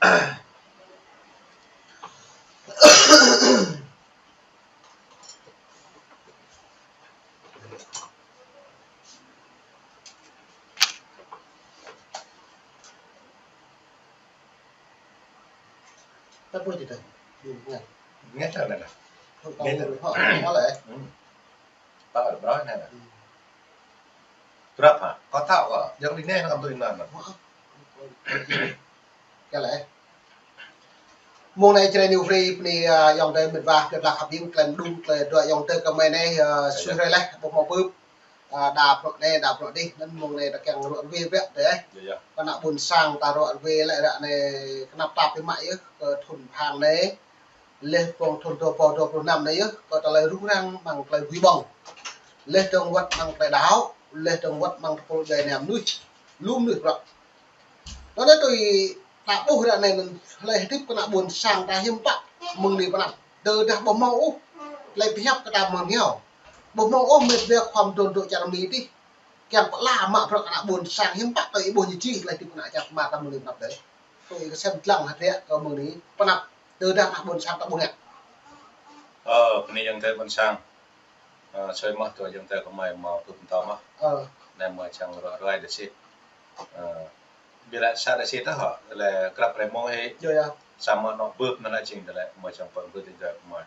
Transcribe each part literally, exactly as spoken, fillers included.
Ta pui ti ta. Ngă. Ngă ta nă. Ngă ta nă. Hŏ, hŏ lĕ. Hmm. Ta lĕ brơi nă. Hmm. Prăp hă? Kâo thâo kâo. Yang ri neh nă kăm tui nă. Hŏ. Kơ lĕ. Mông anai Jrai New Free bơni, ơ, ayŏng adơi mĕt wa, plei pla khăp hiam, klem đung, klei dua ayŏng adơi kơ mơi anai, ơ, sui hrơi leh, ƀu hmâo bưp. Ơ, đa prŏ anai, đa prŏ adih, anŭn mông anai ta kiăng ruă ruê biă tơ. Kơ ană ƀôn sang ta ruă ruê lĕ ră anai kơnăp tap biă mă yơh, kơ thun phang anai. Leh pơ̆ng thun dua rơbâo dua pluh năm anai yơh, kơ tơlơi rŭng răng mơ̆ng tơlơi wĭ ƀơ̆ng. Leh dơ̆ng wơ̆t mơ̆ng tơlơi đaŏ, leh dơ̆ng wơ̆t mơ̆ng tơpul djuai ania mơnuih, lu mơnuih prăk. Anŭn anai tui ta ƀuh ră anai anŭn hlơi hơdip kơ ană ƀôn sang ta hiư̆m pă mơ̆ng anai pơ anăp. Tơdah ƀu hmâo ôh, tơlơi pơhiăp kơ ta mơ̆ng rơngiao. Ƀu hmâo ôh mĕt wa khŏm dŏ dŏ čar Mi tih. Kiăng pơala mă bruă kơ ană ƀôn sang hiư̆m pă tui ih ƀuh ñu čih tơlơi hơdip kơ ană čar kơ mă ta mơ̆ng anai pơ anăp dêh. Tui kơsem dlăng hơdră kơ mơ̆ng anai pơ anăp. Tơdah ană ƀôn sang ta ƀu ngă. Ơ, bơni ayŏng adơi ƀôn sang. Ơ, sui mơ̆ tui ayŏng adơi kơ mơi hmâo tŭ pơtô mơ̆. Ơ. Anai mơi čang ruă ruai dêh sĭt. Ơ, ƀiă lĕ sa dêh sĭt tah hŏ, lĕ krăp rai mông ih. Yơh, yơh. Samơ̆ anŏ bưp anŭn lĕ jing tơlơi mơi čang pơ̆ng bưp ti jua mơi.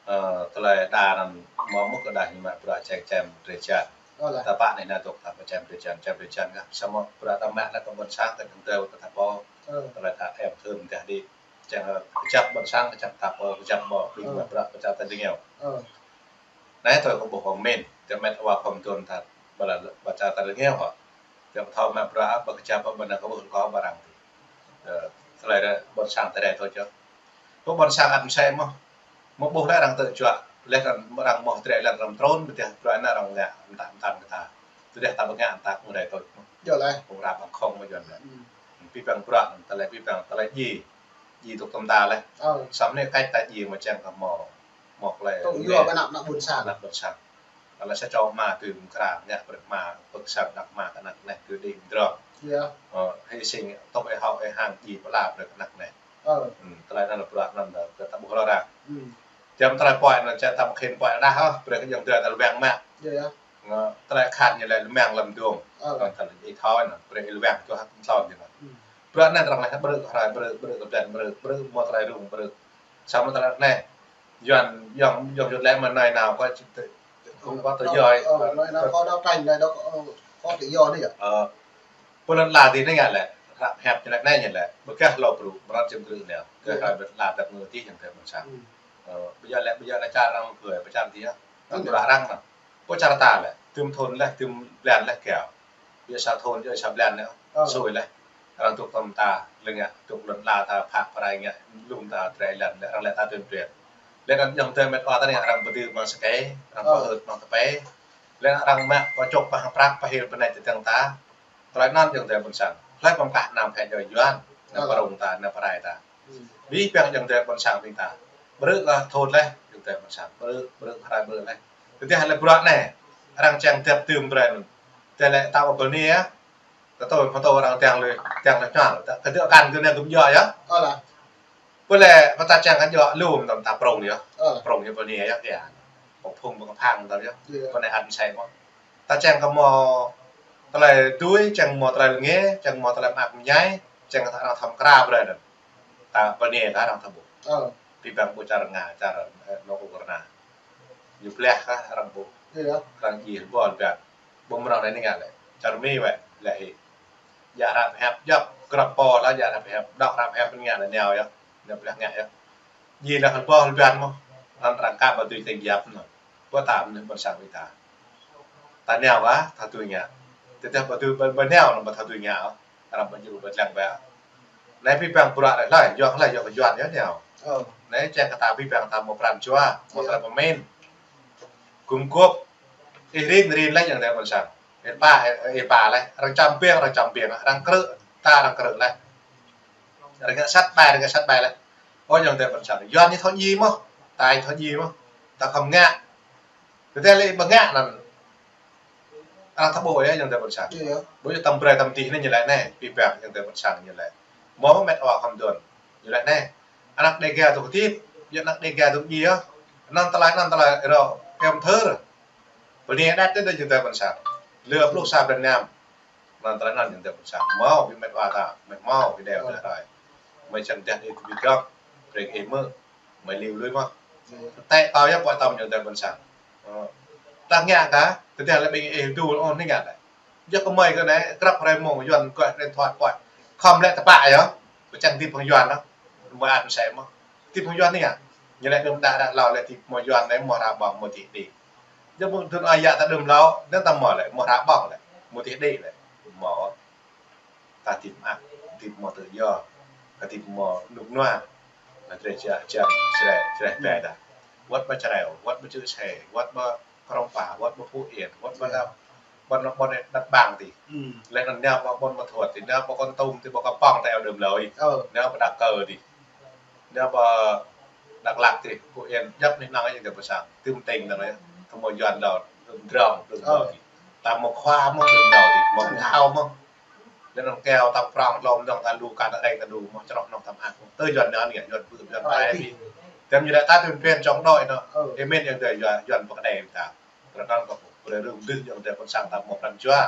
Ơ, tơlơi đa anŭn mơ̆ mŭk kơ đa ñu mă bruă čem čem drơi jăn. Ơ lĕ. Ta pă anai anai dŏ ta pă čem drơi jăn, čem drơi jăn kah. Samơ̆ bruă ta mă lĕ kơ ƀôn sang kơ tơ̆ng tơ̆ kơ ta pô. Ơ. Tơlơi ta em thơm tah đĭ. Čang, ơ, kơjăp ƀôn sang, kơjăp ta pô, kơjăp mơ̆ ƀing mă bruă, kơjăp ta rơngiao. Ơ. Anai tui kâo ƀuh kâo min, tơ mĕt wa khŏm tŭn ta, ƀă la, ƀă čar ta rơngiao hŏ. Tơ pơthâo mă bruă, ƀă kơjăp, ƀă ană kâo ƀuh kâo ƀă arăng. Ơ, tơlơi ră ƀôn sang ta ră tui čơ. Ƀu ƀôn sang ăt mơsĕ mơ̆. Mơ̆ ƀuh lĕ arăng tơčuă, leh arăng, arăng mơ̆ trĕ lĕ arăng trŭn, ƀiă tơdah bruă anai arăng ngă mơtam mơtam kơ ta. Tơdah ta ƀu ngă ta kơ ră tui. Yơh lĕ. Kơ ră păng khŏm mơ̆ Yuan lĕ. Hmm. Pĭ păng bruă, tơlơi pĭ păng, tơlơi ji. Ji tŭk tơm ta lĕ. Ơ. Samơ̆ anai kač ta ji mơ̆ čang kơ mơ̆, mơ̆ klei. Tŭ yua kơ ană, ană ƀôn sang. Ană ƀôn sang. Kơ lĕ sa čô ama tui mơkra ngă brơi ama pơkơsăp ană ama kơ ană anai tui đing drong. Yơh. Ơ, hy sinh tŭk ih hŏ ih hăng ji pơala brơi kơ ană anai. Ơ. Hmm, tơlơi anŭn lĕ bruă anŭn lĕ kơ ta ƀuh rơra. Hmm. Jăm tơlơi puai anŭn čang ta mă khĭn puai đah hŏ, brơi kơ ayŏng adơi ta lơwang mă. Yơh, yơh. Ơ, tơlơi khăn ñu lĕ lơmang lăm duông. Ơ. Anŭn tơlơi ih thâo anŭn, brơi ih lơwang čuh hăt tlôn ñu anŭn. Hmm. Bruă anai arăng lĕ brơi kơ hrơi, brơi, brơi kơ blan, brơi, brơi mơ̆ tơlơi rŭng, brơi. Samơ̆ tơlơi anai, Yuan, Yuan, Yuan Yuan lĕ mơ̆ nói nào có tự, không có tự do. Ơ, ơ, nói nào có đấu tranh, nói đó có, có tự do đấy ạ. Ơ, pơ lŏn ala tih anai ngă lĕ, hră pơhiăp ñu lĕ anai ñu lĕ, ƀơkah hlô brŭ, mơnot jơm krư̆ neo, kơ hrơi ƀĕ la dăp ngư tih ayŏng adơi ƀôn sang. Ơ, ƀu djơ̆ lĕ, ƀu djơ̆ lĕ čar arăng gơ̆, pơ čar tih yơh. Arăng pơră arăng anŭn. Pơ čar ta lĕ, tơm thun leh, tơm blan leh kiao. Ƀiă sa thun, ƀiă sa blan leh. Ơ. Sui leh. Arăng tŭk tơm ta, leh ngă, tŭk lŏn ala ta, phă pơrai ngă, lŏm ta, trĕ lăn, leh arăng lĕ ta tuyên truyền. Leh anŭn ayŏng adơi mĕt wa ta anai arăng pơdư mơ̆ng sơkê, arăng pơhơt mơ̆ng tơpê. Leh arăng mă, pơčŏk pơhang prăk, pơhil pơnai tơdang ta. Tơlơi anŭn ayŏng adơi ƀôn sang. Hlơi pơm kah anăm phĕ djơ̆ Yuan, anăm pơrŭng ta, anăm pơrai ta. Ƀing păng ayŏng adơi ƀôn sang ƀing ta. Brơi kơ thun leh, ayŏng adơi ƀôn sang. Brơi, brơi, hơrai brơi leh. Tơdah lĕ bruă anai, arăng čang dăp tơm brơi anŭn. Tơdah lĕ ta ƀu bơni yơh. Kơ tơl, kơ tơl arăng tiang lĕ, tiang lĕ čang. Ta, kơ dŏ kăn kơ anai kơ ƀu djơ̆ yơh. Ơ lĕ. Pơ lĕ, pơ ta čang kơ djơ̆ lŏm tơm ta prŏng yơh. Ơ lĕ. Prŏng yơh bơni yơh kơ anŭn. Kơ phung ƀu kơ phang tơl yơh. Yơh. Pơ anai ăt mơsĕ mơ̆. Ta čang kơ mơ̆ tơlơi tui, čang mơ̆ tơlơi lĕ ngă, čang mơ̆ tơlơi mơak mơñai, čang kơ ta arăng thâo mơkra brơi anŭn. Ta bơni kơ arăng thâo ƀuh. Ơ. Pĭ păng ƀuh čar Nga, čar, ơ, anŏ Ukraina. Ñu blah kơ arăng ƀuh. Yơh. Arăng ji hơbŏl biă. Ƀu mơnơ̆ng anai ngă lĕ. Čar Mi wĕ, leh hĭ. Djă hră pơhiăp, djŏp, krăp pô lah djă hră pơhiăp. Dŏ hră pơhiăp ngă lĕ neo yơh. Ñu blah ngă yơh. Ji leh hơbŏl biă mơ̆. Anŭn arăng kă ƀă tui tơ̆ng yap anŭn. Pơtăm anŭn ƀôn sang ƀing ta. Ta neo kơ, ta tui ngă. Tơdah ƀu tui ƀu, ƀu neo anŭn ƀu ta tui ngă. Arăng ƀu djru ƀu lăng ƀă. Anai pĭ păng bruă leh, leh, Yuan leh, Yuan, Yuan yơh neo. Ơ. Anai čang kơ ta pĭ păng ta mơ̆ pran jua, mơ̆ tơlơi pơmĭn. Gum gôp, ih rin, rin leh ayŏng adơi ƀôn sang. Ih pă, ih, ih pă leh, arăng čăm ƀing, arăng čăm ƀing, arăng krư̆, ta arăng krư̆ leh. Arăng ngă sat ƀai, arăng ngă sat ƀai leh. Ơ ayŏng adơi ƀôn sang, Yuan ñu thâo ji mơ̆, ta thâo ji mơ̆, ta khŏm ngă. Tơdah lĕ ƀu ngă anŭn. Arăng thâo ƀuh yơh ayŏng adơi ƀôn sang. Yơh, yơh. Ƀu djơ̆ tơm brơi tơm tih anai ñu lĕ anai, pĭ păng ayŏng adơi ƀôn sang ñu lĕ. Mơ̆ met wa khăm dŏn. Ñu laĭ anai. Ană Đêga tŭ kơtit, yua ană Đêga tŭ djai. Anŭn tơlơi, anŭn tơlơi rŏ kem thơr. Bơni đăt tơ dơ jơ̆ng tơ ƀôn sang. Lơ pluh sa blan năm. Anŭn tơlơi anŭn jơ̆ng tơ ƀôn sang. Mơ̆ ƀing met wa ta, met mơ̆ ƀing đeo tơ rai. Mơ̆ čang teh ni tơ ƀing gơ̆. Brek ih mơ̆. Mơ̆ liu lui mơ̆. Tơ̆ kâo yơh pơtăm jơ̆ng tơ ƀôn sang. Ơ. Ta ngă kah, tơdah lĕ ƀing ih dŭ ôh anai ngă lĕ. Yua kơ mơi kơ anai, krăp hrơi mông, Yuan kơ anai thoa thoa. Khŏm lĕ tơpă yơh. Kơ čang tip hăng Yuan anŭn. Mơi ăt mơsĕ mơ̆. Tip hăng Yuan anai ngă. Ñu lĕ đưm đă đă hlâo lĕ tip mơ̆ Yuan anai mơ̆ hră ƀơ̆ng mơ̆ tih đĭ. Yua mơ̆ thun ơi yă ta đưm hlâo, anŭn ta mơ̆ lĕ, mơ̆ hră ƀơ̆ng lĕ. Mơ̆ tih đĭ lĕ. Mơ̆. Ta tip mơak, tip mơ̆ tơyua, ta tip mơ̆ nuk nua. Nă čre čre čre čre čre ƀe đa. Wăt ƀă Črai, wăt ƀă Čư̆ Čhiê, wăt ƀă Krông Pa, wăt ƀă Phú Yên, wăt ƀă đa, ƀă nă ƀă nă đăt ƀang tih. Lĕ anŭn nao ƀă ƀă Kon Tum tih, nao ƀă Kon Tum tih, ƀă Kpông tih đưm hlâo ih. Nao ƀă Đak Kơ tih. Nao ƀă Dak Lak tih, Phú Yên, djăp anih anŭn yơh tơ ƀôn sang. Tơm teng anŭn yơh. Tơm mơ̆ Yuan đao, tơm drong, tơm drong tih. Ta mơ̆ khua mơ̆ đưm hlâo tih, mơ̆ khua mơ̆. Lĕ anŭn keo tăm prong lom dong ta lu ka ta reng ta lu mơ̆ čroh nong tăm ak. Tơ Yuan anŭn yơh, Yuan pơ̆ Yuan pai pi. Tơm ñu đa ta tơm pen čong đoi anŭn. Ơ. Ih mĭn yơh tơ Yuan, Yuan pơkơđai ta. Rơnang kơ ƀu. Brơi rơ̆ng dih yơh tơ ƀôn sang ta mơ̆ pran jua.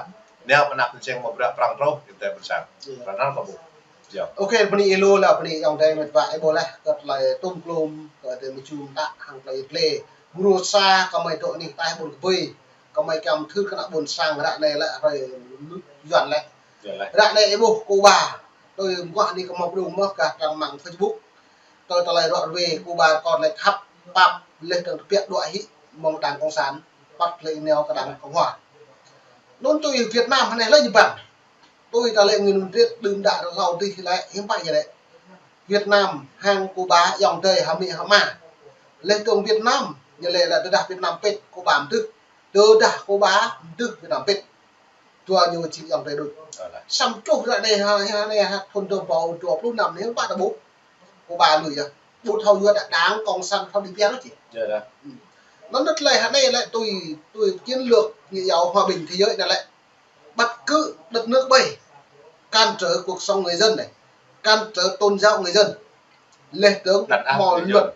Nao pơnăp tơm čeng mơ̆ bră prong truh yơh tơ ƀôn sang. Rơnang kơ ƀu. Yơh. Ôkê, bơni ih lu lah, bơni yơh tơ met wa ih ƀuh lah, kơ tơlơi tŭm klum, kơ tơlơi mơčum ta hăng tơlơi tlê. Mrô sa kơ mơi dŏ anih ataih ƀôn kơpui. Kơ mơi kiăng thưr kơ ană ƀôn sang ră anai lĕ hrơi Yuan lĕ. Ră anai ih ƀuh Cuba. Tui mơguah anih kơ mơi pơdŏng mơ̆ kah trang mạng Facebook. Tui tơlơi ruă ruê Cuba kơ lĕ khăp pap lĕ tơng tơbiă đuaĭ hĭ mơ̆ng đảng cộng sản. Păt lĕ nao kơ đảng cộng hòa. Anŭn tui Việt Nam hơnai lĕ ñu ƀơ̆ng. Tui ta lĕ Nguyễn Văn Thiệu đưm đă rơhlâo tih lĕ hiư̆m pă ñu lĕ. Việt Nam hăng Cuba yŏng adơi hơmĭ hơma. Lĕ tơng Việt Nam ñu lĕ lĕ tơdah Việt Nam pĭt Cuba mơdưh. Tơdah Cuba mơdưh Việt Nam pĭt. Dua ñu či yŏng adơi đôč. Samơ̆ truh ră anai ha, ha anai ha thun dua rơbâo dua pluh năm anai ƀă ta ƀuh. Cuba lui yơh. Ƀu thâo yua đa đảng cộng sản thâo đĭ piar či. Anŭn tơlơi hơnai lĕ tui, tui chiến lược ñu yua hòa bình thế giới anŭn lĕ. Bất cứ đất nước ƀơi cản trở cuộc sống người dân này, cản trở tôn giáo người dân, lĕ tơng mơ̆ luật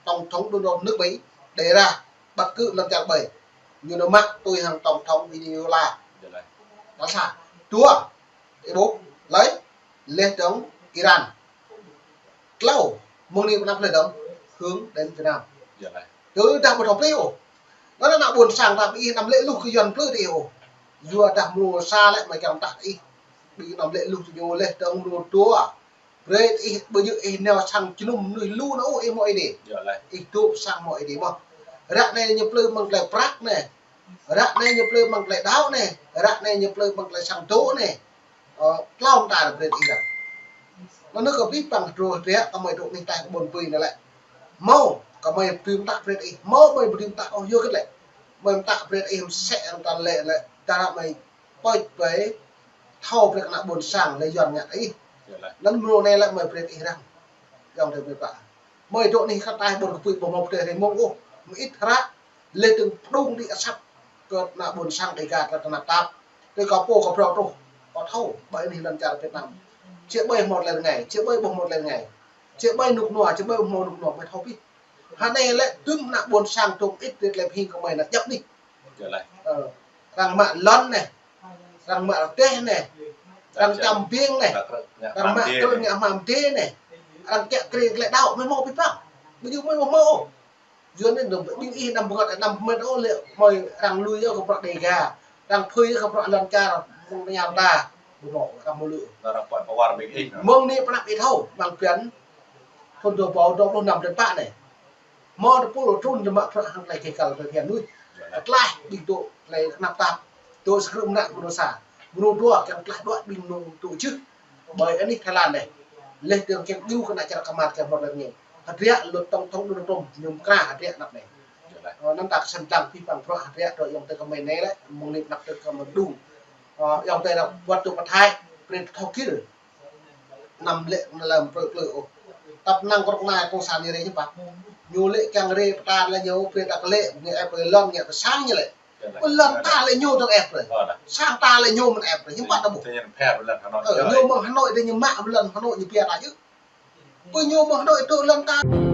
Tổng thống Donald nước Mỹ đề ra, bất cứ lăn čar ƀơi, ñu nao mă tui hăng Tổng thống Venezuela. Tal sa. Dua, ih ƀuh, lĕ, lĕ tơng Iran. Klâo, mơ̆ng anai pơnăp lĕ dong, hướng đến Việt Nam. Tơdah ƀu thâo plih ôh. Anŭn ană ƀôn sang ta ƀing ih anăm lĕ luh kơ Yuan plư tơ ih ôh. Yua dah mrô sa lĕ mơi kiăng ta ih. Ƀing ih anăm lĕ luh tơ ñu lĕ tơng mrô dua. Brơi ih ƀu djơ̆ ih nao sang jơnum mơnuih lu anŭn ôh ih mơ̆ ih đĭ. Ih dŏ sang mơ̆ ih đĭ mơ̆. Ră anai ñu plư mơ̆ng tơlơi prăk anai. Ră anai ñu plư mơ̆ng tơlơi đaŏ anai. Ră anai ñu plư mơ̆ng tơlơi sang dŏ anai. Ơ, klâo mơta brơi ih răng. Anŭn kơ pĭ păng hơdrô hơdră kơ mơi dŏ anih ataih ƀôn kơpui anai lĕ. Mơ̆, kơ mơi pơtô mơta brơi ih. Mơ̆ mơi pơtô mơta ôh yua kơ lĕ. Mơi mơta brơi ih mơsĕ răng ta lĕ lĕ. Ta ră mơi pơč ƀai thâo brơi kơ ană ƀôn sang lĕ Yuan ngă ih. Anŭn mrô anai lĕ mơi brơi ih răng. Yŏng adơi met wa. Mơi dŏ anih ataih ƀôn kơpui ƀu hmâo pơdơi hrơi mông ôh. Mơit hră. Lĕ tơng pơdŏng đĭ asăp kơ ană ƀôn sang Dega ta tơnap tap. Tui kơ pô kơ prŏ truh. Kơ thâo, ƀơi anih lăn čar Việt Nam. Či ƀơi hmâo tơlơi rơngai, či ƀơi ƀu hmâo tơlơi rơngai. Či ƀơi rơnŭk rơnua, či ƀơi ƀu hmâo rơnŭk rơnua, mơi thâo pĭ. Hơnai lĕ tơm ană ƀôn sang tơm ĭt ƀĭt lĕ hing kơ mơi ană djăp anih. Ơ, arăng mă lŏn anai, arăng mă rơdêh anai, arăng čăm ƀing anai, arăng mă krư̆ ngă hmam dê anai, arăng kiă kriê tơlơi đaŏ mơi hmâo pĭ păng. Ƀu djơ̆ mơi ƀu hmâo ôh. Yuan anai anăm ƀing ih anăm pơngăt anăm pơmĭn ôh lĕ mơi arăng lui yơh kơ prăk Dega. Arăng phơi yơh kơ prăk lăn čar mơ̆ng tơña ta. Ƀu hmâo arăng mơ̆ lui. Mơ̆ng anai pơnăp ih thâo, mơ̆ng blan thun dua rơbâo dua pluh năm tơpă anai. Mơ̆ tơpul trun tơmă prăk hăng tơlơi kơ kal tơlơi phiăn nuih. Tơklaih ƀing dŏ tơlơi tơnap tap. Dŏ sơkrư̆ mơnă mrô sa. Mrô dua kiăng tơklaih đuaĭ ƀing anŭn dŏ jưh. Ƀơi anih Thái Lan anai. Lĕ tơng kiăng djru kơ ană čar kơmar kiăng hmâo tơlơi rơngai. Hơdră luật tổng thống Donald Trump ñu mơkra hơdră anăp anai. Ơ, anŭn ta kơsem dlăng pĭ păng prăk hơdră dŏ yŏng adơi kơ mơi anai lĕ, mơ̆ng anai pơnăp adơi kơ mơi pơdŏng. Ơ, yŏng adơi lĕ wăt dŏ pơ Thái, brơi thâo kil. Anăm lĕ anăm lăm plư plư ôh. Tăp năng kơ rŏk anai cộng sản ñu rai hiư̆m pă. Ñu lĕ kiăng rai pơtă lĕ ñu brơi ta kơ lĕ, ngă ƀơi lŏn, ngă ƀơi sang ñu lĕ. Ƀơi lŏn ta lĕ ñu dŏ ĕp brơi. Sang ta lĕ ñu mơ̆n ĕp brơi. Hiư̆m pă ta ƀuh. Ơ, ñu mơ̆ng Hà Nội dih ñu mă ƀơi lŏn Hà Nội ñu pia ta yơh. Ƀơi ñu mơ̆ng Hà Nội dŏ lŏn ta.